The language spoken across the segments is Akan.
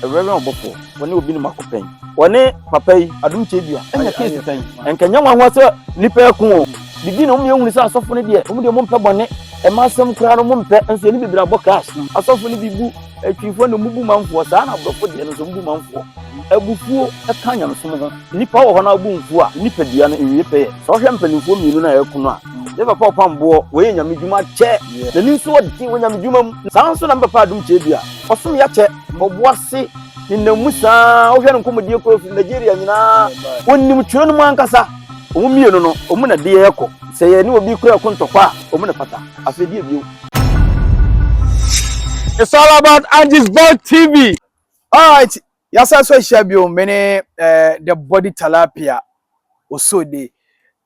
Reverend ɔbɔfoɔ, wɔne obi nim akɔpɛn, wɔne papa yi Adom Kyedua anya case pɛn. Ɛnka nyɛ nwanwa sɛ nnipa ɛko o. Bibi na wɔn yɛ hunu sɛ asɔfo no deɛ, wɔn deɛ wɔn mpɛ bɔne, ɛma asɛm koraa no wɔn mpɛ, nso yɛne bebree abɔ crash. Asɔfo no bi bu atwifoɔ na wɔn bu manfoɔ, saa na aborɔfo deɛ no nso wɔn bu manfoɔ. Abufuo ɛka nyamesom ho. Nnipa wɔ hɔ na abu mfuo a, nipadua no nwie pɛyɛ. Sɛ ɔhwɛ mpanimfoɔ mmienu no a ɛko no a, yɛ papa ɔpam boɔ, wɔyɛ nyame dwuma kyɛ, n'ani nso ɔden wɔ nyame dwuma mu. Saa nso na mpapa Adom Kyedua, ɔsom yɛakyɛ, ɔboase nenam mu saa. Wohwɛ no nkɔmmɔdie kɔ firi Nigeria nyinaa, wɔnim twerɛ no mu ankasa. Ɔmu mmienu no, ɔmu na deɛ ɛkɔ sɛ yɛ ne obi kura ɛko ntɔkwa a, ɔmu na fata afei deɛ bio. It's all about Angie's Vogue TV. All right, yasa so ahyia bio, me ne the body tilapia Osode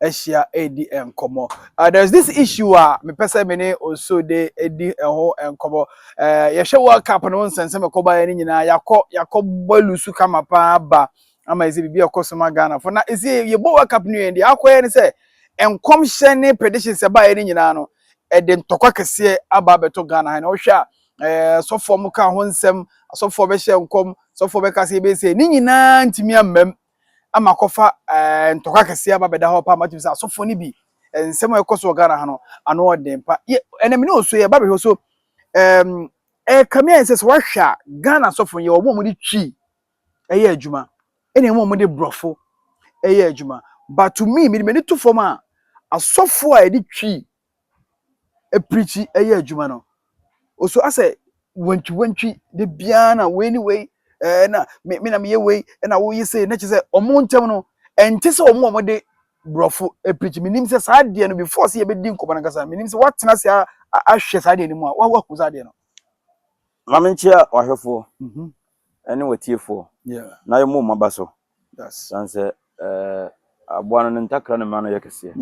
ahyia edi nkɔmɔ. There's this issue a mepɛ sɛ me ne Osode edi ɛho nkɔmɔ. Yɛhwɛ World Cup no nsɛnsɛm ɛkɔba yɛ ne nyinaa, yakɔ bɔ lusu kama paa ba ama ɛsɛ biribi a ɛkɔ so ma Ghana fo na ɛsɛ yɛbɔ World Cup no yɛn deɛ akɔyɛ ne sɛ nkɔmhyɛ ne predictions ɛbaeɛ ne nyinaa no, ɛde ntɔkwa kɛseɛ aba abɛtɔ Ghana ha. Na wohwɛ a, sɔfoɔ mo ka ho nsɛm, asɔfoɔ bɛhyɛ nkɔm, sɔfoɔ bɛka sɛ yɛbɛsɛ ne nyinaa ntumi ammam ama akɔfa ntɔkwa kɛseɛ aba bɛda hɔ pa ama tumi sɛ asɔfoɔ no bi nsɛm a ɛkɔ so wɔ Ghana ha no ano ɔden pa. Yɛ ɛnam ne oso yɛ ba bɛhwɛ so ɛkame ayɛ sɛ wahwɛ a, Ghana asɔfoɔ yɛ wɔn a wɔde Twi ɛyɛ adwuma ɛna wɔn a wɔde Borɔfo ɛyɛ adwuma, but to me, mede m'ani to fam a, asɔfoɔ a yɛde Twi apirikyi ɛyɛ adwuma no oso asɛ wantwi wantwi de biara na wei ni wei na me na meyɛ wei ɛna woyɛ sei, na kyerɛ sɛ ɔmo ntɛm no ɛnte sɛ ɔmo a wɔde Borɔfo apirikyi. Menim sɛ saa adeɛ no, before sɛ yɛbɛdi nkɔmɔ no ankasa, menim sɛ woatena ase ahwɛ saa adeɛ no mu a wahu saa adeɛ no. Maame, nkyia wahwɛfoɔ ɛne watiefoɔ na yɛmmɔ mu aba so san sɛ aboa no ne ntakra ne mma no yɛ kɛseɛ.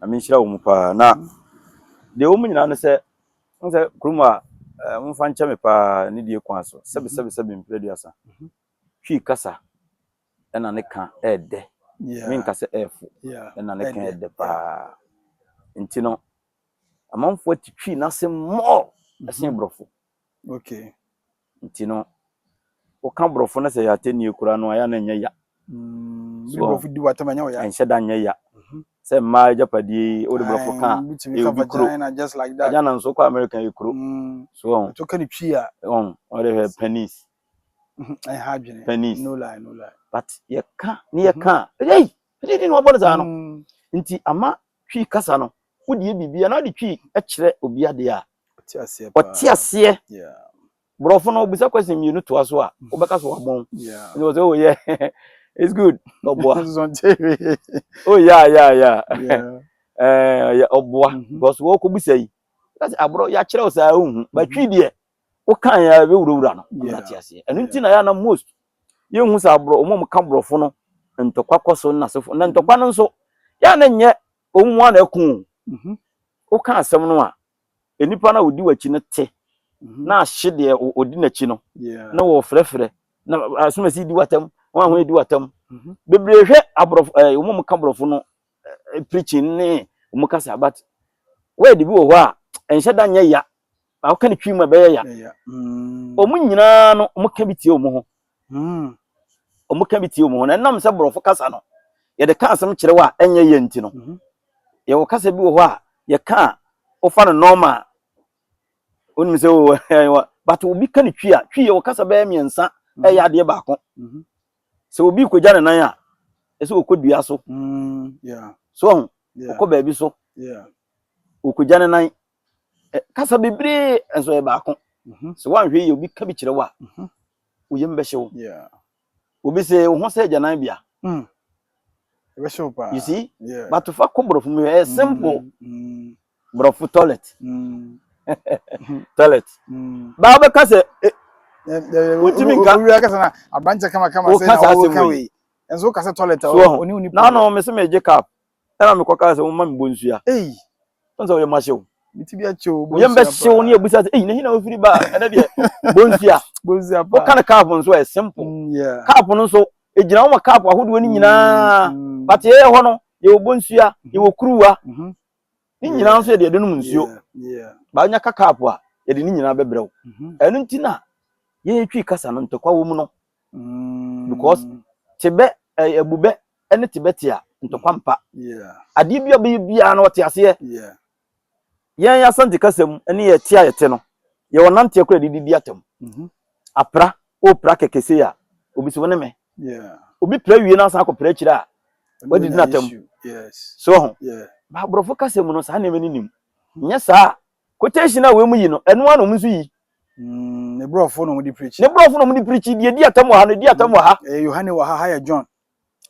Na menhyira wɔ mu paa na deɛ wɔ mu nyinaa no sɛ n sɛ kurom a momfa nkyɛ me paa ne die kwan so sɛbi sɛbi sɛbi 30 Twi kasa ɛna ne ka ɛɛdɛ. Menka sɛ ɛɛfo ɛna ne ka ɛɛdɛ paa, nti no amanfoɔ te Twi n'ase mmɔɔ ɛsen Borɔfo. Nti no woka Borɔfo no sɛ yɛ atɛnie koraa no, ayɛ na ɛnyɛ ya. So, Borɔfo di watam ɛnyɛ wo ya. Ɛnhyɛ da nyɛ ya sɛ mmaa agyapadeɛ yi wode Borɔfo ka a, Wotumi ɛyɛ ka obi kuro. Vagina just like that. Agya na nso kɔ America yɛ kuro so ɔn. To ka ne Twi a, ɔn ɔde hwɛ penis. Ɛha adwene. Penis. No lie, no lie. But yɛka ne yɛka a, ei, ɛdi na wɔbɔ no saa no. Nti ama Twi kasa no, wode yɛ biribi na wode Twi kyerɛ obi adeɛ a, ɔte aseɛ paa. Ɔte aseɛ. Borɔfo no, obisa question mmienu toa so a, wobɛka so wabɔn. Nti wɔ sɛ, "Oh yeah, it's good," ɔboa. Nso Oh yeah. Ɛɛ, ɔboa because wɔkɔbisa yi kasi aborɔ yɛakyerɛ wo saa wohu, but Twi deɛ, woka yɛ a bɛwurawura no ama ate aseɛ. Ɛno nti na yɛ ana most yɛnhu sɛ aborɔ ɔmo a ɔmo borɔfo no ntɔkwa kɔ so nnasefo na ntɔkwa no nso yɛ ana nyɛ ɔmo mu ana ɛko o. Woka asɛm no a, nipa no a odi w'akyi no te na ahye deɛ odi n'akyi no na wɔfrɛfrɛ na asomasi di w'atam, wɔn a wɔn di w'atam bebree. Hwɛ aborɔfo, wɔn a wɔka borɔfo no preaching ne wɔn kasa, but word bi wɔ hɔ a ɛnhyɛ da nyɛ ya, na wɔka ne Twi mu a, ɛbɛyɛ ya. Wɔn nyinaa no, wɔn ka bi tie wɔn ho. Wɔn ka bi tie wɔn ho na ɛnam sɛ borɔfo kasa no yɛde ka asɛm kyerɛ wɔ a ɛnyɛ yɛ nti no, yɛwɔ kasa bi wɔ hɔ a yɛka a wofa no normal, wonim sɛ o, but obi ka ne Twi a, Twi yɛwɔ kasa bɛyɛ mmiɛnsa ɛyɛ adeɛ baako. Sɛ obi kɔgya ne nan a, ɛsɛ wɔkɔ dua so. So ɔho wɔkɔ baabi so wɔkɔgya ne nan. Kasa bebree nso yɛ baako. Sɛ woanhwɛ yie, obi ka bi kyerɛ wo a, wo yam bɛhye wo. Obi sɛ wo ho sɛ agyanan bea. Ɛbɛhyɛ wo paa. You see? Yeah. But fa kɔ borɔfo mu, ɛyɛ simple. Borɔfo toilet, toilet. Baa wobɛka sɛ Wontumi nka. Owia kasa na aberanteɛ kamakama sɛ Woka na saa asɛm woka wei. Wei nso wokasa toilet a, So ɔho ɔne wo nipa. Na no me sɛ megye cap ɛna mekɔka sɛ woma me bɔ nsua. Ei. Wɔn sɛ wɔyɛ mahyew. Meti bi akyɛ o. Wo yam bɛhyew ne abusa sɛ, "Ei, na hina wofiri ba a?" Ɛnɛ deɛ bɔ nsua. Bonsua paa. Woka no cup nso, ɛyɛ simple. Cup no nso egyina wɔn ma cup ahodoɔ no nyinaa, but yɛyɛ hɔ no, yɛwɔ bonsua, yɛwɔ kuruwa ne nyinaa nso yɛde yɛde nom nsuo. Baanya ka cup a, yɛde ne nyinaa bɛbrɛ wo. Ɛno nti na Yɛn Twi kasa no, ntɔkwa wɔ mu no, because tebɛ ɛyɛ abubɛ ɛne tebɛ te a, ntɔkwa mpa. Adeɛ bi a ɔbɛyɛ biara no, ɔte aseɛ. Yɛn Asante kasa mu ɛne yɛ te a yɛte no, yɛwɔ nanteɛ kora de didi atam. Apra ɔpra kɛkɛ sei a, obi sɛ wo ne me. Obi pra wie na asan akɔpra akyire a, wadidi n'atam. So ho ba aborɔfo kasa mu no, saa nneɛma no nim nyɛ saa. Quotation a wei mu yi no, ɛno ara na ɔmo nso yi. Ne borɔfo na wɔde preach. Ne borɔfo na ɔmo de preach deɛ di atam wɔ ha no, di atam wɔ ha. Ɛyɛ Yohane wɔ ha, ha yɛ John.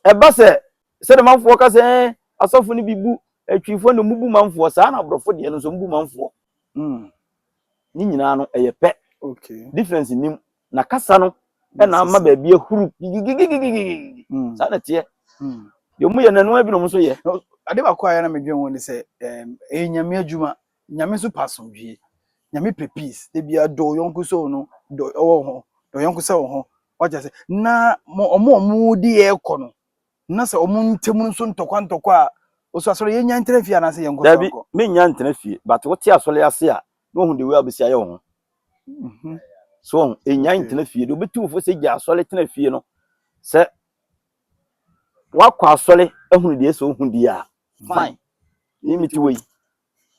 Ɛba sɛ sɛde manfoɔ ka sɛ asɔfo no bi bu atwifoɔ na ɔmo bu manfoɔ saa, na aborɔfo deɛ no nso ɔmo bu manfoɔ. Ne nyinaa no ɛyɛ pɛ. Difference nim na kasa no ɛna ama baabi ahuru gigigigigigigi. Saa na teɛ. Deɛ ɔmo yɛ no, ɛno bi na ɔmo nso yɛ. Ade baako a yɛ na medwen ho ne sɛ ɛyɛ Nyame adwuma. Nyame nso pa asomdwie, Nyame pɛ peace. De bia dɔ yɔnko sɛ no dɔ ɛwɔ ho, dɔ yɔnko sɛ wɔ ho. Wagya sɛ na mo ɔmo a ɔmo di yɛ kɔ no, na sɛ ɔmo ntɛm nso ntɔkwa ntɔkwa a, osu asɔre yɛnya ntena fie anaasɛ yɛnkɔ so? Dabi. Ankɔ. Menya ntena fie, but wote asɔre ase a, na ohun de wei abɛsi ayɛ wo ho. So ohun enya ntena fie de obetu fo sɛ gya asɔre tena fie no, sɛ wakɔ asɔre ehunu deɛ sɛ ohun deɛ a, fine. Ni mi ti wɔ yi,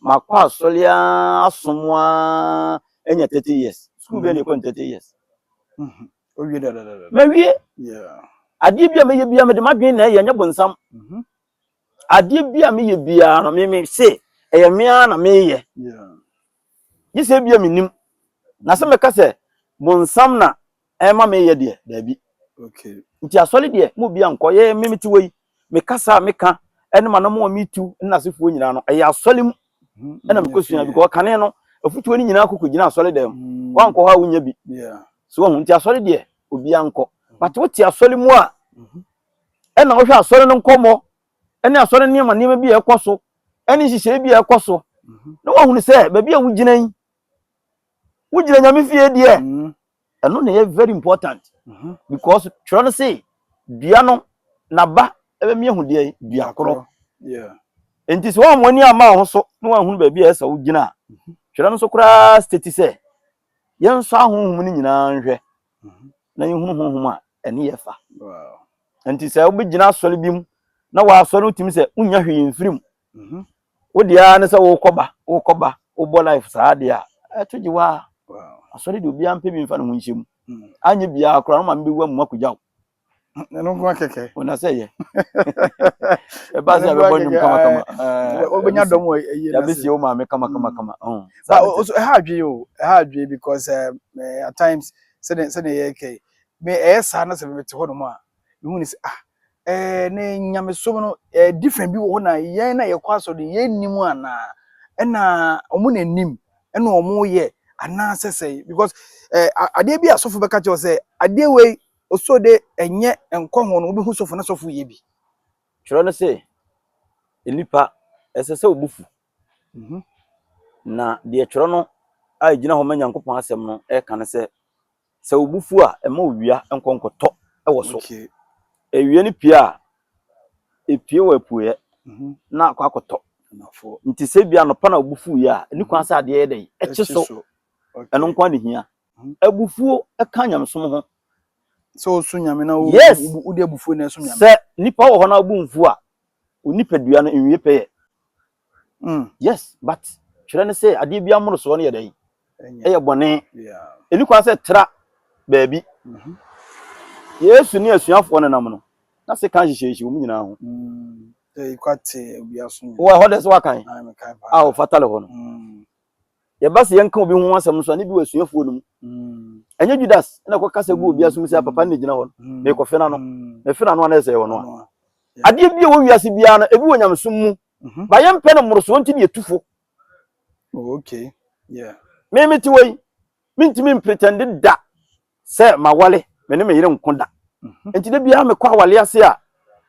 makɔ asɔre aa, asom aa, anya 30 years. School bɛɛ na ekɔ no 30 years. Owie dadadada. Mawie. Adeɛ bi a meyɛ bi a, mede m'adwene na ɛyɛ, nyɛ bonsam. Adeɛ bi a meyɛ biara no, me se ɛyɛ me ara na meyɛ. Gye sɛ bi a menim na sɛ mɛka sɛ bonsam na ɛma meyɛ deɛ, daabi. Nti asɔre deɛ, mo bi ankɔ yɛ me mete wɔ yi, mekasa a meka ɛne ma nom a metu ne n'asefoɔ nyinaa no, ɛyɛ asɔre mu ɛna mekɔsua, because kane no afutuo no nyinaa kɔkɔ gyina asɔre dɛm. Wankɔ hɔ a, wonya bi. So wahu, nti asɔre deɛ, obiara nkɔ, but wote asɔre mu a, ɛna wohwɛ asɔre no nkɔmmɔ ɛne asɔre nneɛma nneɛma bi a ɛkɔ so ɛne nhyehyɛe bi a ɛkɔ so, na wahunu sɛ baabi a wogyina yi, wogyina Nyame fie deɛ. Ɛno na ɛyɛ very important, because twerɛ no se dua no n'aba ɛbɛmi ehu deɛ dua korɔ. Nti sɛ wɔn ani ama wo ho so na wɔahunu baabi a ɛsɛ wogyina a, twerɛ no nso koraa state sɛ yɛnsɔ ahonhom no nyinaa nhwɛ na yɛhunu honhom a ɛne yɛ fa. Nti sɛ wobɛgyina asɔre bi mu na wɔasɔre no, tumi sɛ wonya hwee mfiri mu, wo deɛ ara ne sɛ wokɔba wokɔba wobɔ life saa deɛ a, ɛto gye waa. Asɔre deɛ, obiara mpɛ bi mfa ne ho nhyɛ mu. Anyɛ biara koraa no, maame bɛwu amu akogya wo. Ɛno nko akɛkɛ. Wona sɛ yɛ ɛba sɛ yɛbɛbɔ nnwom kamakama. Wobɛnya dɔm wɔ ɛyie no ase. Yɛbɛsie wo maame kama. But also ɛha adwene o, ɛha adwene, because at times sɛdeɛ yɛreka yi, me ɛyɛ saa na sɛ mete hɔ nom a, mehu ne sɛ ah, ne nyamesom no different bi wɔ hɔ na yɛn na yɛkɔ asɔre yɛn nim anaa ɛna ɔmo na nim ɛna ɔmo yɛ anaasɛ sɛ, because adeɛ bi a asɔfo bɛka kyerɛ wo sɛ adeɛ wei oso de ɛnyɛ nkɔ ho no, wobɛhu sɔfo na sɔfo yɛ bi. Twerɛ no sɛ nnipa ɛsɛ sɛ wobu fu. Na deɛ twerɛ no a ɛgyina hɔ ma Nyankopɔn asɛm no ɛka no sɛ wobu fu a, ɛma owia nkɔ nkɔtɔ ɛwɔ so. Ewia no pie a, epie wɔ apueɛ na akɔ akɔtɔ. Anafoɔ. Nti sɛ bi anɔpa na wobu fu yɛ a, ɛni kwan sɛ adeɛ yɛ dɛ ɛkye so. Ɛno nko ara na hia. Abufuo ɛka nyamesom ho. Sɛ woso Nyame na wode abufuo na ɛso Nyame. Sɛ nipa wɔ hɔ na wobu mfu a, wo nipadua no nwie pɛyɛ. Yes, but twerɛ no sɛ adeɛ bi amoro soɔ no yɛ dɛ Ɛnyɛ. Ɛyɛ bɔne. Ɛni kwan sɛ tra baabi. Yesu ne asuafoɔ no nam no na sɛ ka nhyehyɛehyɛ wɔn nyinaa ho. Sɛ ikɔ ate obi aso nyɛ. Wɔ ɛhɔ dɛ sɛ wakan Ah, mekae paa. A wɔfatale hɔ no, yɛba sɛ yɛnka obi ho asɛm nso a, ne bi wɔ asuafoɔ no mu. Ɛnyɛ Judas ɛna kɔ kasa gu obi asom sɛ papa no na gyina hɔ no, mekɔfe no, mefe n'ano anaa sɛ ɛwɔ no a. Ɔno a. Adeɛ bi a ɛwɔ wiase biara no, ebi wɔ nyamesom mu. Ba yɛmpɛ no mmorosoɔ nti ne yɛtu fo. Oh, okay. Me mete wɔ yi, mentumi mpretend da sɛ mawale, me ne me yere nko da. Nti da biara mekɔ awale ase a,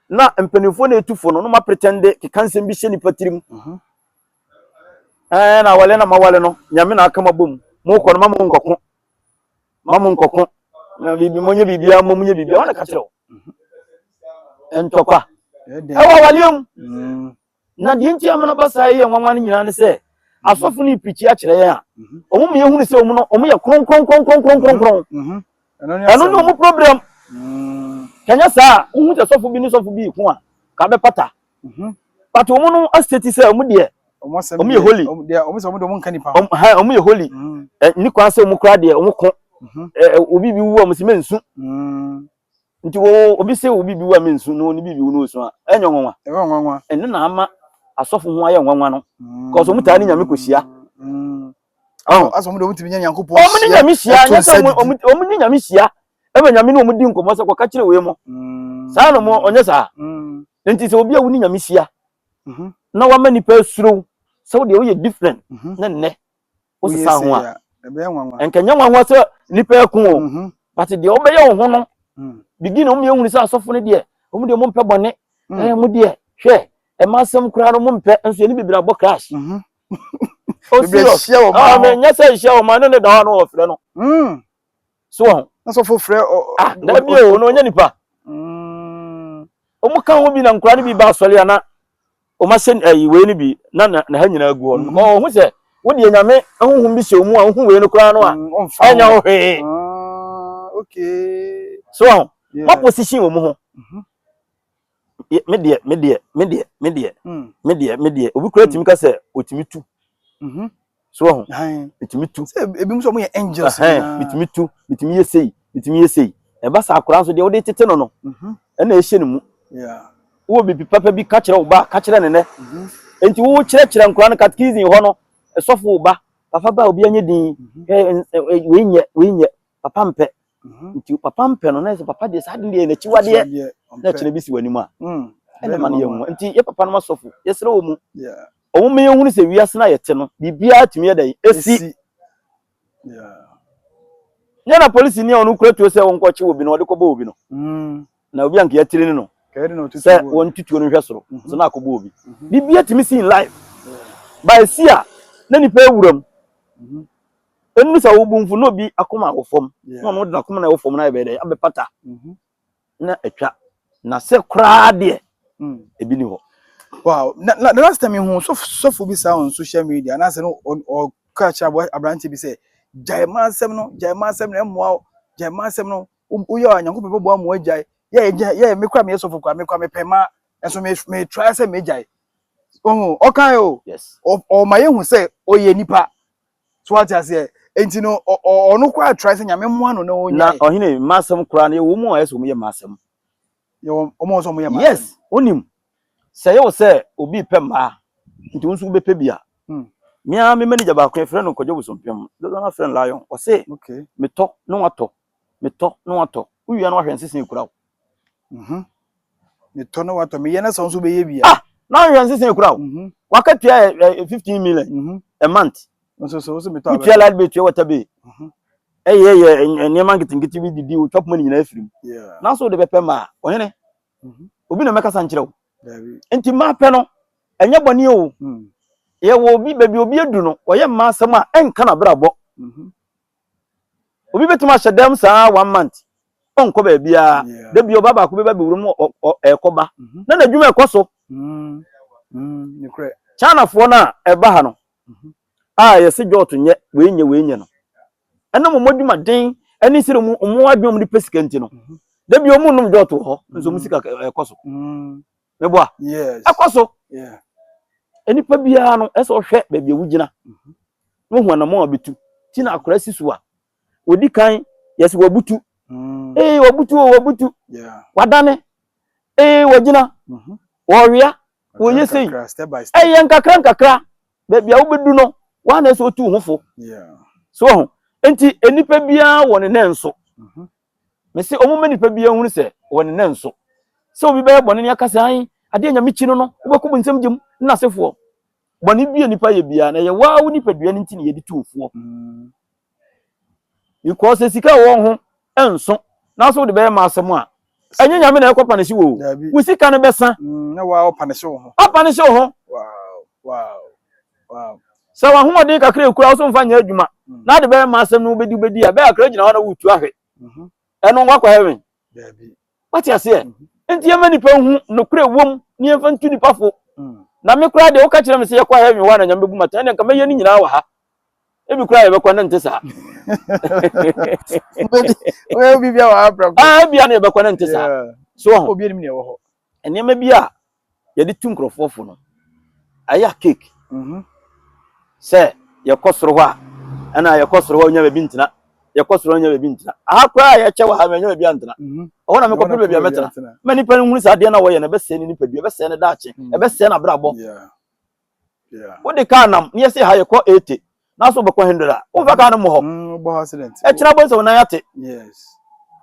na mpanimfoɔ na ɛtu fo no, na mapretend keka nsɛm bi hyɛ nipa tirim. Ɛɛ, na awale na mawale no, Nyame na aka ma bom. Mokɔ no, ma mo nkɔko, ma mo nkɔko na biribi monyɛ biribiara mmɔ monyɛ biribiara. Wɔn na ka kyerɛ wo ntɔkwa Ɛyɛ den. Ɛwɔ awaleɛ mu. Na deɛ nti amena ba saa yɛ nwanwa no nyinaa ne sɛ Asɔfo no pirikyi akyerɛ yɛn a, wɔn mu yɛhunu sɛ wɔn no wɔn yɛ kronkron kronkron kronkron kronkron. Ɛno ne wɔn problem. Kɛnyɛ saa a, wohu sɛ sɔfo bi ne sɔfo bi ko a, ka bɛpata. But wɔn no asɛti sɛ wɔn deɛ wɔn yɛ holy. Wɔn yɛ holy. Ni kwan sɛ wɔn kora deɛ wɔn ko. Obi bi wu a wɔn si mɛnsu. Nti wo obi se obi bi wu a mensu na oni bi bi wu na osu a, ɛnyɛ nwanwa. Ɛnyɛ nwanwa. Ɛno na ama asɔfo ho ayɛ nwanwa no. Cause wɔn taa ne Nyame kɔhyia. Oh. Asɔ wɔn de wɔn tumi nye Nyankopɔn hyia. Wɔn ne Nyame hyia, nyɛ sɛ wɔn wɔn ne Nyame hyia. Ɛma Nyame ne wɔn di nkɔmɔ sɛ kɔka kyerɛ wei mo. Saa na wɔn ɔnyɛ saa. Nti sɛ obi a wo ne Nyame hyia na wama nipa asuro sɛ wo deɛ woyɛ different na nnɛ wosesa ho a nka nyɛ nwanwa sɛ nipa ɛko o mhm. but deɛ wobɛyɛ wo ho no mm. begin wɔn yɛ hunu sɛ asɔfo no deɛ wɔn deɛ wɔn mpɛ bɔne mm. ɛɛ mo deɛ hwɛ ɛma asɛm koraa no mo mpɛ nso yɛn ni bebree abɔ crash mhm. o serious ah mɛ nyɛ sɛ nhyia wɔn ano ne da hɔ ano wɔfrɛ no mm. so wɔn asɔfo frɛ ɔ ah dabi o ɔno ɔnyɛ nipa wɔn ka ho bi na nkura no bi ba asɔre ana. Wɔn ahyɛ ayi wei no bi na na na ha nyinaa gu hɔ no. Because ɔhu sɛ wo deɛ Nyame honhom bi hyɛ wo mu a wohu wei no koraa no a ɛnyɛ wo hwee. Okay. So ɔho ma position wɔ mu ho. Me deɛ me deɛ me deɛ me deɛ me deɛ me deɛ obi koraa tumi ka sɛ otumi tu. So ɔho metumi tu. Ebi nso wɔn yɛ angels. Metumi tu metumi yɛ sei metumi yɛ sei. Ɛba saa akwadaa nso deɛ wode tete no no ɛna ɛhyɛ ne mu. Wowɔ biribi papa bi ka kyerɛ wo ba ka kyerɛ ne nɛ. Mhm. Nti wo kyerɛkyerɛ nkwadaa no catechism hɔ no ɛsɔfo wo ba papa ba obi anyɛ din wei nyɛ wei nyɛ papa mpɛ. Mhm. Nti papa mpɛ no na ɛsɛ papa deɛ saa de deɛ n'akyiwadeɛ na ɛkyerɛ bi si w'anim a mm. ɛna ma no yɛ nwa. Nti yɛ papa no ma sɔfo yɛsrɛ wɔ mu. Wɔn ma yɛhunu sɛ wiase no a yɛte no, biribiara tumi yɛ dɛn? Esi. Nyɛ na polisi ni a ɔno kura tuo sɛ wɔnkɔkye obi no, ɔde kɔbɔ obi no. Mm. Na obi anka yɛatiri ne no sɛ wɔn tutuo no nhwɛ soro, mm-hmm. so na akɔbɔ obi. Mm-hmm. Biribiara tumi si in life. Ba esi a, na nipa awura mu. Mm-hmm. Ɛnu sɛ wobu mfu na obi akoma wɔ fam, na ɔno de n'akoma na ɛwɔ fam na ayɛ bɛyɛ dɛ abɛpata. na atwa na sɛ koraa deɛ mm. ebi ni hɔ. Wow, na na the last time ihu sɔfo sɔfo bi saa on social media na sɛ no ɔka kyerɛ aberante bi sɛ gyae ma asɛm no gyae ma asɛm no ɛmmoa wo gyae ma asɛm no woyɛ a Nyankopɔn bɛboa mo agyae yɛ yɛ yɛ me kora meyɛ sɔfo kora me kora mepɛ ma nso me me try sɛ megyae ohun ɔkae o ɔma yɛhu sɛ ɔyɛ nipa So wate aseɛ? Enti no, ɔno koraa try sɛ Nyame mmoa no na ɔnyae. Na ɔhene, mma asɛm koraa no, yɛwɔ mu a ɛyɛ sɛ wɔyɛ mma asɛm. Yɛwɔ wɔn a wɔsɛ wɔyɛ mma asɛm. Yes, wonim, sɛ ɛyɛ wo sɛ obi repɛ mmaa, nti wo nso wobɛpɛ bi a. Hmm. Me ara me manager baako yɛfrɛ no Kwadwo Bosompem, dodoɔ no ara frɛ no Lion, ɔse Okay. metɔ na watɔ, metɔ na watɔ, wowia na wahwɛ nsesa ekura wo. Mhm. Metɔ na watɔ, meyɛ na sɛ wo nso wobɛyɛ bi a. Ah, na wahwɛ nsesa ekura wo. Mhm. Wakatua yɛ 15 million Mhm. a month. Nso so wosɛ metɔ Wotua abɛtɔ. light bill, tua water bill. Mhm. Ɛyɛ yɛ nneɛma nketenkete bi didi wo chop money nyinaa afiri mu. Yeah. Nanso wode bɛpɛ mmaa, ɔhene, Mhm. obi na mɛkasa nkyerɛ wo. Dabi. Nti mmaa pɛ no, ɛnyɛ bɔne o. Mm. Yɛwɔ obi baabi obi adu no, ɔyɛ mmaa asɛm a ɛnka n'abrabɔ. Mhm. Obi bɛtumi ahyɛ dɛm saa one month, ɔnkɔ baabiara. Yeah. Da bi ɔba baako bɛba bɛwura mu ɛkɔba. Mhm. Na n'adwuma ɛkɔ so. Mm. Mm. Nokorɛ. Chinafoɔ no a ɛba ha no, Mhm. a yɛse jɔɔto nyɛ, wei nyɛ, wei nyɛ no. Ɛnam wɔn adwumaden ne sɛ wɔn wɔn adwene a wɔde pɛ sika nti no, Mhm. da bi wɔn nnom jɔɔto wɔ hɔ, nso wɔn Mm. sika ɛkɔ so. Mm. Meboa. Yes. Ɛkɔ so. Yeah. Nipa biara no, ɛsɛ ɔhwɛ baabi a wogyina na ohu anamɔn a ɔbɛtu. Ti na akora si so a, odi kan yɛsɛ wabutu. Mm. Ee, wabutu o, wabutu. Yeah. Wadane. Ee, wagyina. Mhm. Wɔwea. Wɔyɛ sei. Kakra, step by step. Ɛyɛ nkakra nkakra. Baabi a wobɛdu no, woa na ɛsɛ otu wo ho fo. Yeah. So ho. Nti, nipa biara wɔ ne nan so. Mhm. Mese ɔmo ma nipa biara hunu sɛ wɔ ne nan so. Sɛ obi bɛyɛ bɔne ne aka sɛ ae, adeɛ Nyame kyi no no, wobɛkɔ bonsam gyem ne n'asefoɔ. Bɔne bi a nipa yɛ biara no, ɛyɛ waa wo nipadua no nti na yɛde tu wo foɔ. Mm. Because sɛ sika wɔ ho nso, na so wode bɛyɛ ma asɛm a, ɛnyɛ Nyame na ɛkɔ panehye wo o. Dabi. Wo sika no bɛsa. Mm, na waa ɔpanehye wo ho. Ɔpanehye wo ho. Wow, wow, wow. Sɛ w'ahoɔden kakra ekura wo so mfa nyɛ adwuma, Mm. na ade bɛyɛ ma asɛm no wobɛdi wobɛdi a, bɛyɛ akra gyina hɔ na woretu ahwe. Mhm. Ɛno wakɔ heaven. Dabi. Wate aseɛ? Mhm. Nti yɛma nipa hu nokorɛ wom na yɛmfa ntu nipa fo. Mm. Na me koraa deɛ woka kyerɛ me sɛ yɛkɔ heaven hɔ a na Nyame bɛbu me atɛn, ɛnneɛ nka mɛyɛ ne nyinaa wɔ ha. Ebi koraa yɛbɛkɔ ne nte saa. Woyɛ biribi a wɔ ha prɛko. Ah, ebia na yɛbɛkɔ ne nte saa. So ho. Obi anim nea ɛwɔ hɔ. Nneɛma bi a yɛde tu nkurɔfoɔ fo no, ɛyɛ a cake. Sɛ yɛkɔ soro hɔ a, ɛna yɛkɔ soro hɔ nya baabi ntena. Yɛkɔ soro nya baabi ntena. Aha koraa a yɛkyɛ wɔ ha manya baabi antena. Ɛhɔ na mekɔpere baabi a mɛtena. Ma nipa no nhunu sɛ adeɛ no a wɔyɛ no ɛbɛsɛe ne nipadua, ɛbɛsɛe ne daakye, ɛbɛsɛe n'abrabɔ. Wode kaa nam na yɛse ha yɛkɔ 80 na so wobɛkɔ 100 a, womfa kaa no mmɔ hɔ. Ɛkyena bɔ sɛ wo nan ate.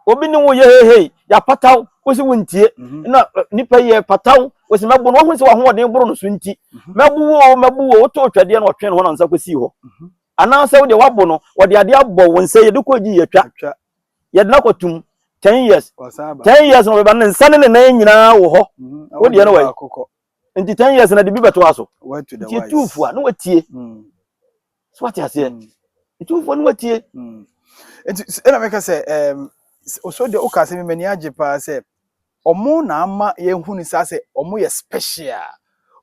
Obi ne wo yɛ heihei, yɛapata wo, wo se wontie. Na nipa yi yɛpata wo, wo se mɛbo no, wahu sɛ w'ahoɔden boro no so nti. Mɛbo wo o, mɛbo wo o, wotoo twɛdeɛ na ɔtwee ne ho na nsa kɔsii hɔ. Anaasɛ wo deɛ wabo no, wɔde adeɛ abɔ wo nsa yi, yɛde kɔ gyi yɛtwa. Yɛde no akɔtum 10 years. 10 years na ɔbɛba ne nsa ne ne nan nyinaa wɔ hɔ. Wo deɛ no wɔ nti 10 years na de bi bɛtoa so. Nti etuufo a na watie. So wate aseɛ? Etuufo no watie. Nti ɛna meka sɛ ɛɛm ɔsɔ deɛ woka sɛ m'ani agye paa sɛ ɔmo na ama yɛhu ne saa sɛ ɔmo yɛ special.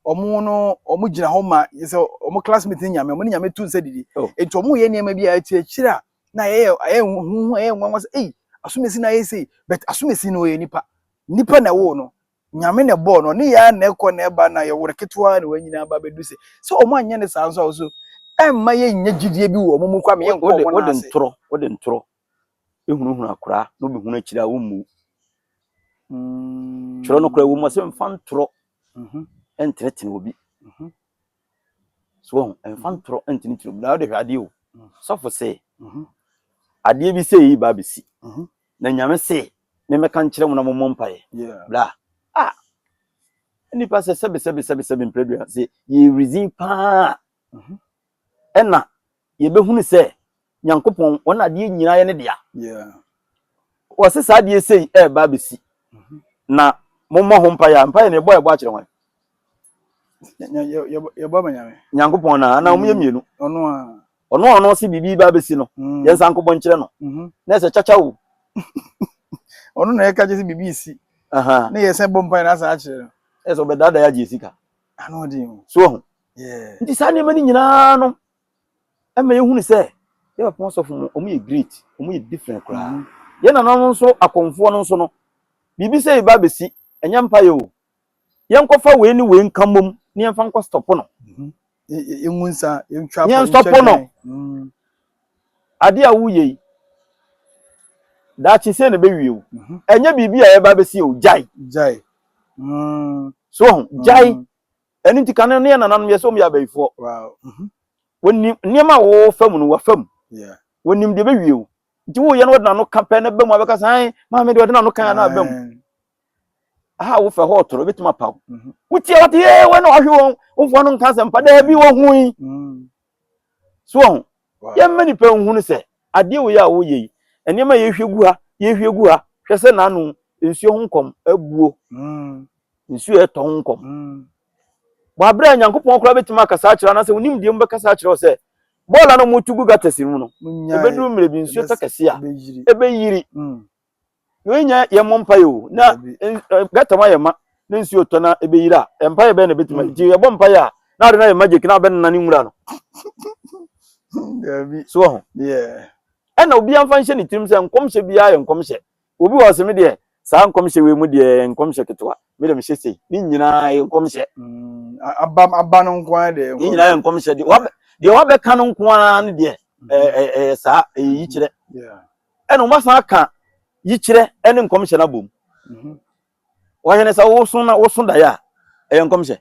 Ɔmo no ɔmo gyina hɔ ma sɛ ɔmo classmate ne nyame, ɔmo ne nyame tu nsa didi. Nti ɔmo yɛ nneɛma bi a ɛte akyire a na ɛyɛ ɛyɛ huhu, ɛyɛ nwanwa sɛ ei, asomasi na ayɛ sei, but asomasi no ɔyɛ nipa. Nipa na ɛwoo no. Nyame na ɛbɔɔ no, ɔne yɛn na ɛkɔ na ɛba na yɛwɔ no ketewa na wɔanyina aba abɛdu sɛ sɛ ɔmo anyɛ ne saa nso a so ɛmma yɛnnya gyidie bi wɔ ɔmo mu kwa me yɛnkɔ ɔmo nan ase. Wode ntorɔ ehunahuna akwaraa na obɛhunu akyire a wommu. Twerɛ no koraa wɔ mu sɛ mfa ntorɔ ntenetene obi. So wɔn mfa ntorɔ ntenetene obi na wode hwɛ adeɛ o. Sɔfo se adeɛ bi sɛ yi ba abɛsi na Nyame se memmɛka nkyerɛ mo na mommɔ mpaeɛ. Bra. Ah! Nnipa sɛ sɛbe sɛbe sɛbe sɛbe mprɛdua sɛ yɛresin paa ɛna yɛbɛhunu sɛ Nyankopɔn wɔn adeɛ nyinaa yɛ ne dea. Wɔse saa adeɛ sei ɛreba abɛsi na mommɔ ho mpaeɛ a, mpaeɛ no yɛbɔ yɛbɔ akyerɛ hwan? Yɛbɔ ama Nyame. Nyankopɔn na anaa wɔn yɛ mmienu. Ɔno a. Ɔno a ɔno se biribi ba abɛsi no, yɛn nsa nkɔbɔ nkyerɛ no. Na ɛsɛ kyakya o. Ɔno na yɛka kyerɛ sɛ biribi si. Na yɛsɛ bɔ mpaeɛ na asan akyerɛ no. Ɛsɛ ɔbɛdaadaa yɛ agye sika. Ano ɔden o. So ɔho. Nti saa nneɛma no nyinaa no ɛma yɛhunu sɛ yɛ papa asɔfo mu wɔn yɛ great, wɔn yɛ different koraa. Yɛn nananom nso akɔmfoɔ no nso no, biribi sɛ yɛba abɛsi, ɛnyɛ mpaeɛ o. Yɛnkɔfa wei ne wei nka mmom na yɛmfa nkɔ stop no. Yɛngu nsa, yɛntwa Yɛn stop no. Adeɛ a woyɛ yi, daakye sɛ na ɛbɛwie o. Ɛnyɛ biribi a yɛba abɛsi o, gyae. Gyae. So ho, gyae. Ɛno nti kane no yɛ nananom yɛ sɛ wɔn yɛ abayifoɔ. Wɔnim nneɛma a wɔwɔ fa mu no wɔfa mu. Wɔnim deɛ ɛbɛwie o. Nti woyɛ no wɔde n'ano ka pɛ na ɛba mu abɛka sɛ ae maame deɛ ɔde n'ano kan na aba mu. Aha wo fɛ hɔ ɔtoro ebɛtumi apaw. Wotie wɔte yee wɔn na wɔahwe wɔn womfoɔ no nka asɛmpa daabi wɔhu yi. So wɔn yɛmma nipa nhunu sɛ adeɛ wei a woyɛ yi nneɛma yɛhwie gu ha yɛhwie gu ha hwɛ sɛ n'ano nsuo ho nkɔm abuo nsuo ɛtɔ ho nkɔm. Wɔ abere a Nyankopɔn koraa bɛtumi akasa akyerɛ anaasɛ wo nimdeɛ mu bɛkasa akyerɛ wo sɛ bɔɔl a na wɔtu gu gutters mu no ɛbɛduru mmerɛ bi nsuo tɔ kɛse a ɛbɛyiri. Wei nyɛ yɛmmɔ mpaeɛ o na gutter mu ayɛ ma na nsuo tɔ na ɛbɛyiri a mpaeɛ bɛyɛ na ɛbɛtumi nti yɛbɔ mpaeɛ a na ade no ayɛ magic na abɛnena ne nwura no. So wɔ ho ɛna obiara mfa nhyɛ ne tirim sɛ nkɔmhyɛ biara yɛ nkɔmhyɛ. Obi wɔ ɔsɛ me deɛ saa nkɔmhyɛ wei mu deɛ nkɔmhyɛ ketewa me deɛ mehyɛ sei ne nyinaa yɛ nkɔmhyɛ. Aba aba no nko ara deɛ ne nyinaa yɛ nkɔmhyɛ deɛ deɛ wabɛka no nko ara no deɛ ɛyɛ saa ɛyɛ yikyerɛ. Ɛna wɔn asan aka yikyerɛ ɛne nkɔmhyɛ no abom. Wɔhwɛ ne sɛ woso na woso daeɛ a ɛyɛ nkɔmhyɛ.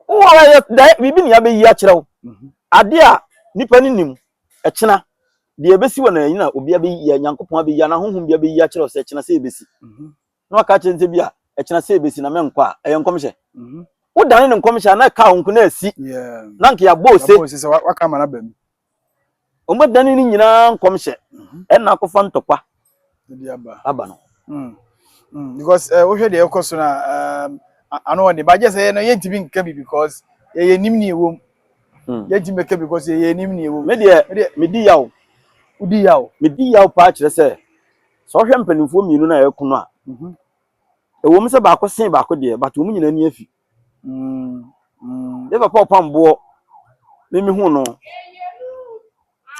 Wowɔ ɛyɛ daeɛ biribi ne abɛyi akyerɛ wo. Adeɛ a nipa no nim ɛkyena deɛ ɛbɛsi wɔ n'ani na obi abɛyi yɛ Nyankopɔn abɛyi anaa honhom bi abɛyi akyerɛ wo sɛ ɛkyena sɛ ɛbɛsi. Na waka akyerɛ sɛ bi a ɛkyena sɛ ɛbɛsi na mɛnkɔ a ɛyɛ nkɔmhyɛ. Wodane ne nkɔmhyɛ a na ɛka wo nko na asi. Na nka yɛabɔ ose. Waka ama no aba mu. Wɔbɛdane ne nyinaa nkɔmhyɛ ɛna akɔfa ntɔkwa aba no. Because wohwɛ deɛ ɛkɔ so na ano ɔde ba gye sɛ yɛn no yɛntumi nka bi because yɛyɛ nim ne ɛwɔ mu. Yɛntumi bɛka bi because yɛyɛ nim ne ɛwɔ mu. Me deɛ medi yaw. Wodi yaw. Medi yaw paa kyerɛ sɛ sɛ ɔhwɛ mpanimfoɔ mmienu no a ɛko no a ɛwɔ mu sɛ baako sen baako deɛ but wɔn nyinaa ani afi. Yɛ papa ɔpam boɔ, me mehu no,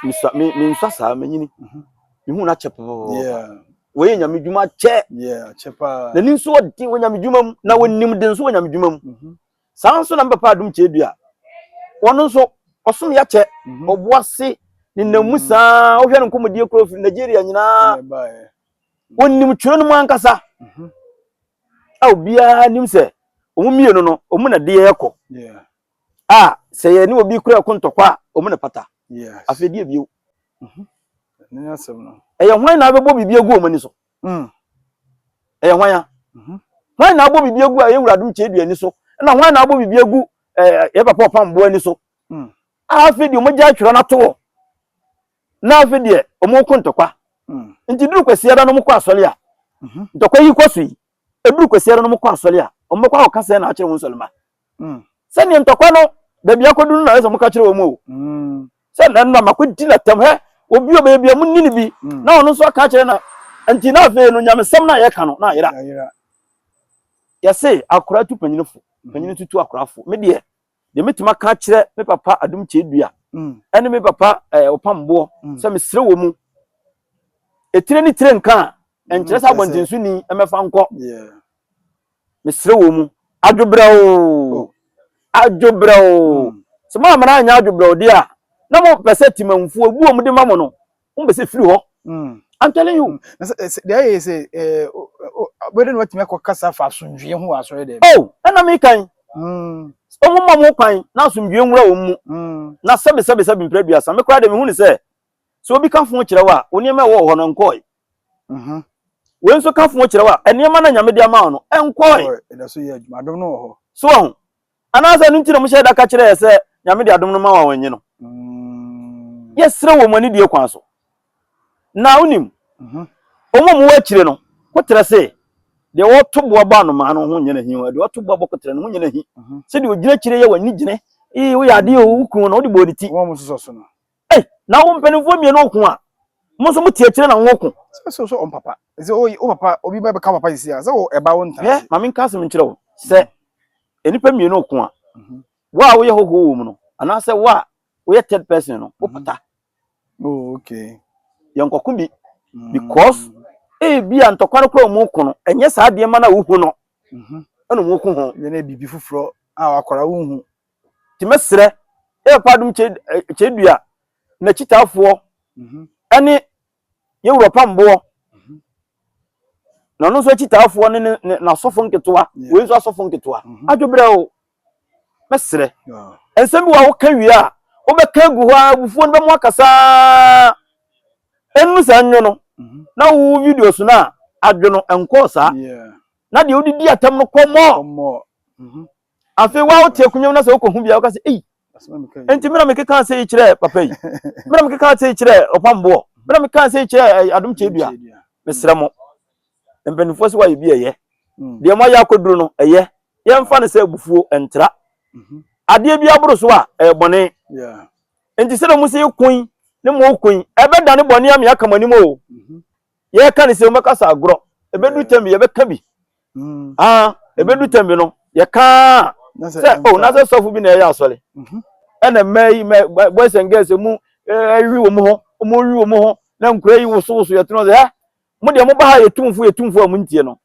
mesua me mensua saa, menyini. Mehu no akyɛ pɔpɔpɔpɔ. Wɔyɛ nyame dwuma kyɛ. N'ani nso ɔden wɔ nyame dwuma mu, na wɔnim de nso wɔ nyame dwuma mu. Saa nso na me papa Adom Kyerɛdua, ɔno nso ɔsom yɛ akyɛ, ɔbo ase, ne nam mu saa, wohwɛ no nkɔmmɔdie koro firi Nigeria nyinaa. Wɔnim twerɛ no mu ankasa. A obiara nim sɛ wɔn mmienu no, wɔn na deɛ ɛkɔ. A sɛ yɛ ne obi kura ɛko ntɔkwa a, wɔn na pata. Afei deɛ bio. Ɛyɛ hwan na abɛbɔ biribi agu wɔn ani so? Ɛyɛ hwan a? Hwan na abɔ biribi agu a ɛyɛ Wura Adom Kyerɛdua ani so? Ɛna hwan na abɔ biribi agu ɛɛ yɛ papa ɔpamboa ani so? A afei deɛ wɔn gya atwerɛ no ato hɔ. Na afei deɛ wɔn ko ntɔkwa. Nti duru Kwasiada no wɔn kɔ asɔre a, ntɔkwa yi kɔ so yi, eduru Kwasiada no wɔn kɔ asɔre a, wɔn bɛkɔ akɔka sɛ na akyerɛ wɔn nsɔrema. Sɛdeɛ ntɔkwa no baabi akɔdu no na ayɛ sɛ wɔka kyerɛ wɔn o. Sɛ na nna makɔdi n'atam hɛ, obi ɔbɛyɛ bi a mo ni ne bi, na ɔno nso aka akyerɛ na nti na afei no nyamesɛm no a yɛka no na ayera. Yɛse akora tu panyini fo, panyini nso tu akora fo. Me deɛ, deɛ mɛtumi aka akyerɛ me papa Adom Kyerɛdua ɛne me papa Ɔpamboɔ sɛ mesrɛ wɔ mu, etire ne tire nka a, ɛnkyerɛ sɛ abɔntensoni mmɛfa nkɔ. Mesrɛ wɔ mu, adwobrɛw, adwobrɛw. Sɛ mo amana anyɛ adwobrɛw deɛ a, na mo pɛ sɛ timanfoɔ ebu wɔn de ma mo no, mo pɛ sɛ firi hɔ. I'm telling you. Deɛ ayɛ sɛ bɛde na watumi akɔ kasa fa asomdwie ho wɔ asɔre dɛm. Oh, ɛna mi kan. Wɔn mma mo kwan na asomdwie nwura wɔn mu. Na sɛbi sɛbi sɛbi mpere 30. Me koraa de me hu ne sɛ, sɛ obi ka fo kyerɛ wo a, wo nneɛma ɛwɔ hɔ no nkɔe. Wei nso ka fo kyerɛ wo a, nneɛma na Nyame de ama wo no nkɔe. Ɛda so yɛ adwuma, adom no wɔ hɔ. So ɔho. Anaasɛ ɛno nti na mo hyɛ da ka kyerɛ yɛ sɛ Nyame de adom no ma wɔn anyi no. Yɛsrɛ wɔ mo anidie kwan so. Na wonim, wɔn a wɔwɔ akyire no, koterɛ se, deɛ wɔto boɔ bɔ anomaa no ho nyɛ n'ahi, deɛ wɔto boɔ bɔ koterɛ no ho nyɛ n'ahi. Sɛdeɛ ogyina akyire yɛ w'ani gyene, ee woyɛ adeɛ o, wo kun no, wode bɔɔ ne ti. Wɔn a wɔsosɔ so no. Ei, na wo mpanimfoɔ mmienu ko a, mo nso mote akyire na mo ko. Sɛ sɛ ɔn papa, sɛ o papa, obi bɛ bɛka papa sisi a, sɛ o ɛba wo ntena ase. Hwɛ, ma menka asɛm nkyerɛ wo, sɛ nnipa mmienu ko a, wo a woyɛ hɔhoɔ wɔ mu no, anaasɛ wo a woyɛ third person no, wo pata. Oh, okay. Yɛnkɔko bi. Because ebi a ntɔkwa no koraa wɔn ko no, ɛnyɛ saa adeɛ ma no a wohu no, ɛna wɔn ko ho. Yɛn na biribi foforɔ a wakɔra wohu. Nti mɛsrɛ, yɛ papa Adom Kyerɛdua n'akyitaafoɔ ɛne yɛwura Pamboɔ na ɔno nso akyitaafoɔ ne ne n'asɔfo nketewa, wei nso asɔfo nketewa. Adwobrɛ o, mɛsrɛ. Nsɛm bi wɔ a woka wie a, wobɛka agu hɔ a abufuo no bɛmo akasaa. Ɛnnu saa nnwo no, na wo video so no a, adwo no ɛnkɔɔ saa. Na deɛ wode di atam no kɔ mɔɔ. Afei wa wote akonnwa mu na sɛ wokɔhu bia woka sɛ, ei, enti me na mekeka sɛ yi kyerɛ papa yi, me na mekeka sɛ yi kyerɛ ɔpamboɔ, me na mekeka sɛ yi kyerɛ Adom Kyerɛdua. Mesrɛ mo, mpanimfoɔ sɛ woayɛ bi ɛyɛ. Deɛ moayɛ akɔduru no ɛyɛ. Yɛmfa no sɛ abufuo ɛntra. Adeɛ bi aboro so a, ɛyɛ bɔne. Enti sɛdeɛ mo sɛ yɛko yi ne mo ko yi, ɛbɛdane bɔne ama yɛaka mo anim o. Yɛka ne sɛ wɔbɛka sɛ agorɔ. Ɛbɛdu tɛm bi yɛbɛka bi. Ah, ɛbɛdu tɛm bi no, yɛka sɛ oh, na sɛ sɔfo bi na ɛyɛ asɔre. Ɛna mmaa yi, boys and girls mu ɛwi wɔn ho, wɔn wi wɔn ho, na nkura yi wosowoso yɛtena sɛ, ɛ, mo deɛ mo ba ha yɛ tumfo, yɛ tumfo a mo ntie no.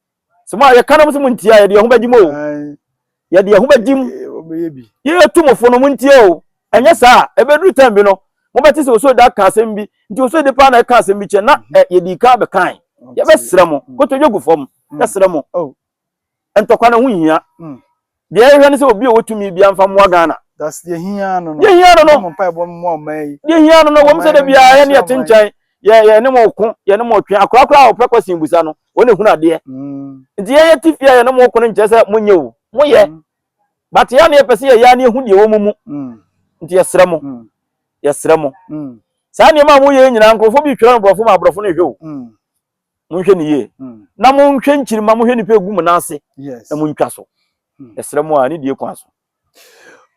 Sɛ mo a yɛka na mo sɛ mo ntie a, yɛde yɛn ho bɛgye mo o. Yɛde yɛn ho bɛgye mu. Yɛyɛ tumfo no, mo ntie o. Ɛnyɛ saa a, ɛbɛduru tɛm bi no, mobɛte sɛ Osoo da ka asɛm bi, nti Osoo de paa na ɛka asɛm bi kyɛ, na yɛdii kan bɛkae. Yɛbɛsrɛ mo, kotodwe gu fam, yɛsrɛ mo. Ntɔkwa no ho nhia. Deɛ yɛhwɛ ne sɛ obi a ɔwɔ tumi biara mfa mmoa Ghana. Deɛ hia no no. Deɛ hia no no. Deɛ hia no no, wɔn sɛ da biara yɛne yɛte nkyɛn, yɛ yɛ ne mo ko, yɛ ne mo twe. Akora koraa a ɔpɛ kɔsen busa no, wɔn na ehunu adeɛ. Nti yɛn yɛte fie a yɛne mo ko no nkyerɛ sɛ monyɛ o, moyɛ. But yɛn na yɛpɛ sɛ yɛyɛ a na yɛhu deɛ ɛwɔ mo mu. Nti yɛsrɛ mo, yɛsrɛ mo. Saa nneɛma a moyɛ nyinaa nkurɔfoɔ bi retwerɛ no borɔfo ma aborɔfo no hwɛ o. Monhwɛ no yie. Na monhwɛ nkyirimma, monhwɛ nnipa egu mo nan ase na montwa so. Yɛsrɛ mo a, ne die kwan so.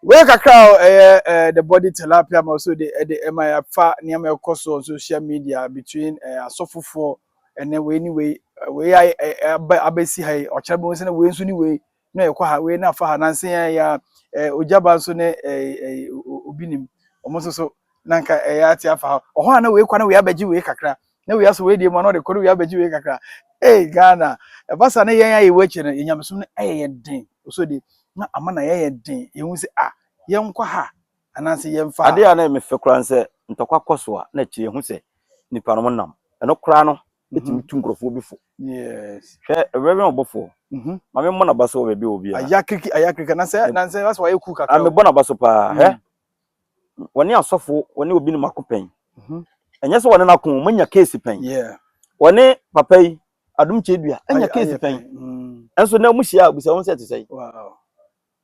Wei kakra a ɛyɛ the body tilapia ma so de ɛde ɛma yɛafa nneɛma ɛkɔ so on social media between asɔfofoɔ ɛnɛ wei ne wei, wei ayɛ aba abɛsi ha yi, ɔkyerɛ bi sɛ wei nso ne wei. Na ɛkɔ ha, wei na afa ha, nansa yi a ogyaba nso ne obi nim wɔn nso so na nka ɛyɛ ate afa ha. Ɔhɔ a na wei kɔ na wei abɛgye wei kakra, na wei asɔ wei deɛ mu a na ɔde kɔ na wei abɛgye wei kakra. Ee Ghana, ɛba saa na yɛn a yɛwɔ akyi no, yɛn nyamesom no ɛyɛ yɛn den. Ɔsɔ de na ama na yɛyɛ den, yɛhu sɛ ah, yɛnkɔ ha anaasɛ yɛmfa ha. Adeɛ a na ɛyɛ me fɛ koraa ne sɛ ntɔkwa kɔ so a na akyire yɛhu sɛ nipa no nam. Ɛno koraa no ɛtumi tu nkurɔfoɔ bi fo. Yes. Hwɛ Reverend ɔbɔfoɔ. Ma me mmɔ n'aba so wɔ baabi a ɔwɔ biara. Ayakiriki ayakiriki na sɛ na sɛ wasɛ wayɛ cool kakra. Ah, mebɔ n'aba so paa. Hwɛ wɔne asɔfo wɔne obi nom ako pɛn. Ɛnyɛ sɛ wɔne no ako, wɔanya case pɛn. Wɔne papa yi Adom Kyedua anya case pɛn. Ɛnso na wɔn hyia a bisa wɔn sɛ ɛte sɛn. Wow.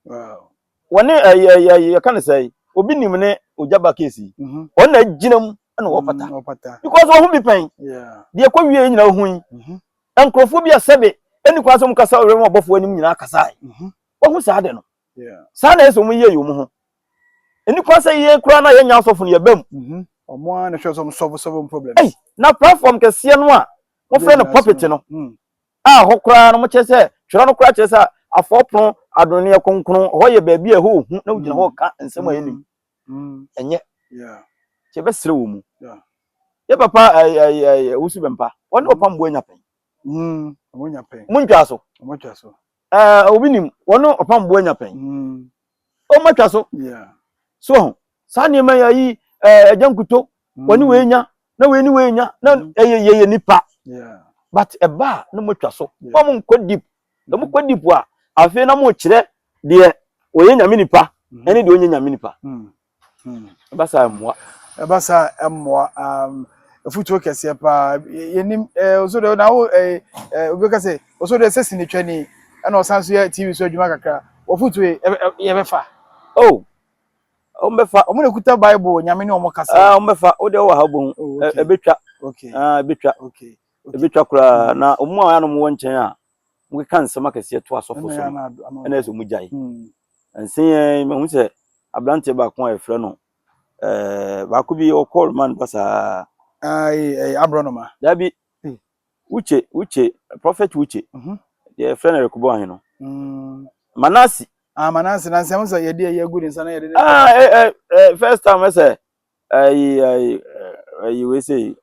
Wow. Wɔne ɛyɛ ɛyɛ yɛka ne sɛ obi nim ne ogyaba case yi. Wɔn na agyina mu ɛna wɔpata. Because wɔn ho bi pɛn. Deɛ ɛkɔ wie nyinaa ohun yi. Nkurɔfoɔ bi a sɛbe ɛni kwan sɛ wɔn kasa wɔ wɔn abɔfoɔ anim nyinaa kasae. Wɔn ho saa de no. Saa na ɛsɛ wɔn yie yɛ wɔn ho. Ɛni kwan sɛ yɛn koraa na yɛnya asɔfo no yɛba mu. Wɔn ara na hwɛ sɛ wɔn solve solve problems. Ɛy, na platform kɛseɛ no a wɔfrɛ no pulpit no a hɔ koraa no wɔkyerɛ sɛ twerɛ no koraa kyerɛ sɛ afɔpono adonneɛ kronkron hɔ yɛ baabi a ɛhɔ ohu na wogyina hɔ ka nsɛm a ɛnim. Ɛnyɛ. Kyɛ bɛsrɛ wɔ mu. Yɛ papa Owusu Bɛmpa wɔne ɔpamboa nya pɛn. Montwa so. Obi nim wɔne ɔpamboa nya pɛn. Ɔmatwa so. So ho saa nneɛma yi ayi agya nkuto wɔne wei nya na wei ne wei nya na ɛyɛ yɛyɛ nipa. But ɛba a na moatwa so. Wɔn nkɔ deep. Na mokɔ deep a afei na mokyerɛ deɛ ɔyɛ nyame nipa ɛne deɛ ɔnyɛ nyame nipa. Ɛba saa mmoa. Ɛba saa mmoa. Afutuo kɛseɛ paa. Yɛnim ɔso deɛ na wo obi ka sɛ ɔso deɛ sɛ sinitwani ɛna ɔsan so yɛ TV so adwuma kakra. Wɔfutuo yi yɛbɛfa. Oh, wɔn bɛfa. Wɔn na kuta Bible nyame ne wɔn kasa. Ah, wɔn bɛfa. Wo deɛ wɔ ha bohu. Ɛbɛtwa. Okay. Ah, ɛbɛtwa. Okay. Ɛbɛtwa koraa na wɔn a wɔn wɔ nkyɛn a wɔkeka nsɛm akɛseɛ to asɔfo so no ɛna ɛsɛ wɔn gyae. Nse yɛn mahu sɛ aberanteɛ baako a yɛfrɛ no baako bi ɔkɔ remand ba saa. Ayi aborɔnoma. Dabi Wuche Wuche Prophet Wuche. Deɛ yɛfrɛ no Rekobɔ Ahe no. Manasi. Ah, Manasi na nsɛm sɛ yɛde ɛyɛ agu ne nsa na yɛde ne. Ah, first time ɛsɛ ɛyi ɛyi ɛyi wei sɛ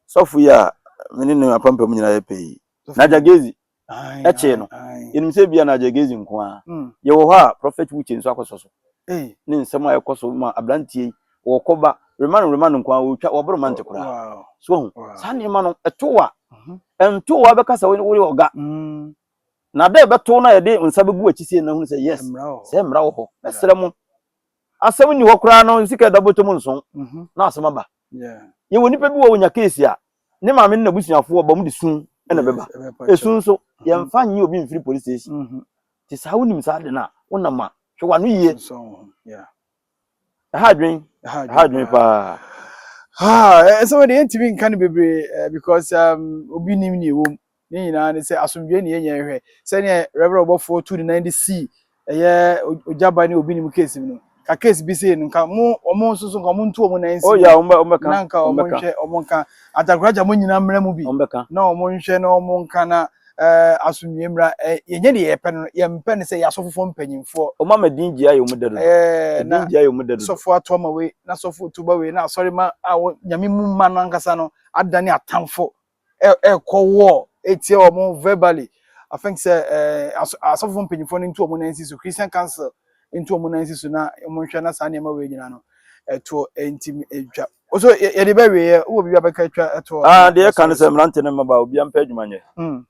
sɔfo yi a me ne no apampam nyinaa yɛ pɛ yi. Naja Gezi ɛkyee no. Yɛnim sɛ bia Naja Gezi nko ara. Yɛwɔ hɔ a Prophet Wuche nso akɔsɔ so. Ne nsɛm a ɛkɔ so ma aberanteɛ yi wɔkɔba rema no rema no nko ara wɔtwa wɔboro mante koraa. So ho saa nneɛma no ɛto a ɛnto a bɛka sɛ woyɛ ɔga. Na dɛ ɛbɛto na yɛde nsa bɛgu akyi sie na hunu sɛ yes sɛ mmara wɔ hɔ. Mɛsrɛ mo asɛm nni hɔ koraa no sika ɛda bɔtɔ mu nson na asɛm aba. Yɛwɔ nipa bi wɔ wonya case a ne maame ne n'abusuafoɔ ba mu de sun ɛna bɛba. Esu nso yɛmfa nye obi mfiri police station. Te saa wonim saa de no a wonam a hwɛ w'ano yie. Ɛha adwen ɛha adwen paa. Ɛsɛ deɛ yɛntumi nka no bebree because obi nim ne ɛwɔ mu. Ne nyinaa ne sɛ asomdwoe ne yɛnyɛ hwɛ sɛdeɛ Reverend ɔbɔfoɔ tu ne nan de sii ɛyɛ ogyaba ne obi nim case mu no ka case bi sei no nka mo ɔmo nso so nka ɔmo ntu ɔmo nan si Oh yeah, ɔmo bɛka na nka ɔmo nhwɛ ɔmo nka atakoragya mo nyinaa mmra mu bi na ɔmo nhwɛ na ɔmo nka na asomdwoe mmra. Yɛnyɛ deɛ yɛpɛ no, yɛmpɛ no sɛ yɛ asɔfofoɔ mpanyimfoɔ. Ɔmo ama din gye ayɛ ɔmo dɛ dodo. Na Din gye ayɛ ɔmo dɛ dodo. Sɔfo ato ama wei na sɔfo to ba wei na asɔre ma a nyame mu ma no ankasa no adane atamfo ɛkɔ wɔ etie wɔn verbally. I think sɛ asɔfo mpanyinfoɔ no ntu wɔn nan si so, Christian Council ntu wɔn nan si so na wɔn nhwɛ na saa nneɛma wei nyinaa no ɛtoɔ ntumi atwa. Ɔso yɛde bɛ wie yɛ wɔ biribi abɛka atwa ɛtoɔ. Ah, deɛ ɛka no sɛ mmerante ne mmabaa obiara mpɛ adwuma nyɛ.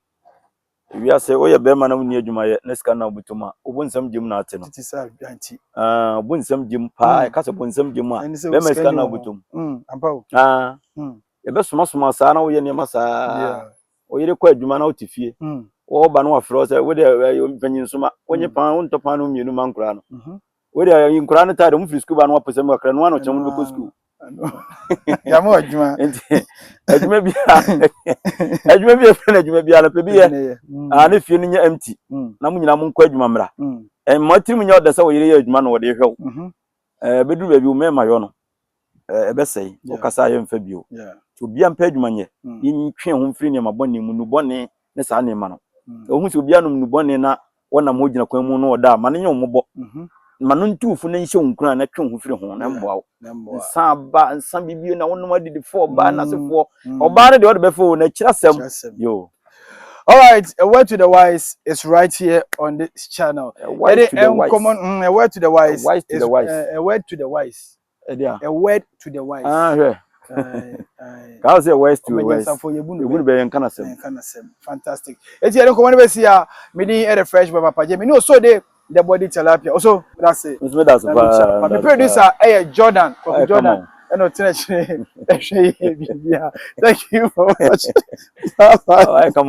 Ewiase woyɛ bɛrima na wonni adwuma yɛ na sika na wobɛtɔ mu a wobo nsɛm gyem na ate no. Tete sɛ adwanti. Ah, wobo nsɛm gyem paa ɛka sɛ bo nsɛm gyem a bɛrima sika na wobɛtɔ mu. Ampa o. Ah. Yɛbɛsomasoma saa na woyɛ nneɛma saa. Wo yere kɔ adwuma na wote fie. Wɔba no wafrɛ wo sɛ wo deɛ mpanyin soma wonye pan wontɔ pan no mmienu ma nkoraa no. Wo deɛ nkoraa no taade wɔn firi sukuu ba no wapɔ sɛm kakra no ano kyɛn wɔn bɛkɔ sukuu. Yàmú adwuma. Nti adwuma bi a adwuma bi a efiri na adwuma bi a no pɛ bi yɛ a ne fie no nyɛ empty na mo nyinaa mo nkɔ adwuma mmra. Mma tirim nyɛ ɔdɛ sɛ wo yere yɛ adwuma na wɔde hwɛ wo. Bɛduru baabi wo mmarima yɔ no ɛbɛsɛe wokasa a yɛmfa bio. Nti obiara mpɛ adwuma nyɛ yɛntwe ho mfiri nneɛma bɔne mu nnubɔne ne saa nneɛma no. Wohu sɛ obiara nom nnubɔne na Wɔnam hɔ gyina kwan mu na ɔda a, ma no nyɛ wo mmɔbɔ. Ma no ntu wo fo na nhyɛ wo nkuran na twe wo ho firi ho na mmoa wo. Nsa aba, nsa bibio na wonom adidifoɔ, ɔbaa n'asefoɔ. Ɔbaa no deɛ ɔde bɛfa o, na akyiri asɛm. Yo. All right, a word to the wise is right here on this channel. A word to the wise. A word to the wise. A wise to the wise. A word to the wise. Ɛdeɛ. A word to the wise. Ah, hwɛ. Kaa sɛ wise to the wise. Yɛbu no bɛyɛ nka n'asɛm. Nka n'asɛm. Fantastic. Eti yɛde nkɔmɔ no bɛsi a, mede ɛde Fresh Boy Papa J. Mene Osode, the body tilapia. Oso, that's it. Nso meda ase paa. Me producer ɛyɛ Jordan, Kofi Jordan. Ɛna ɔtena akyire ɛhwɛ yɛ biribiara. Thank you for watching. Bye bye. Come on.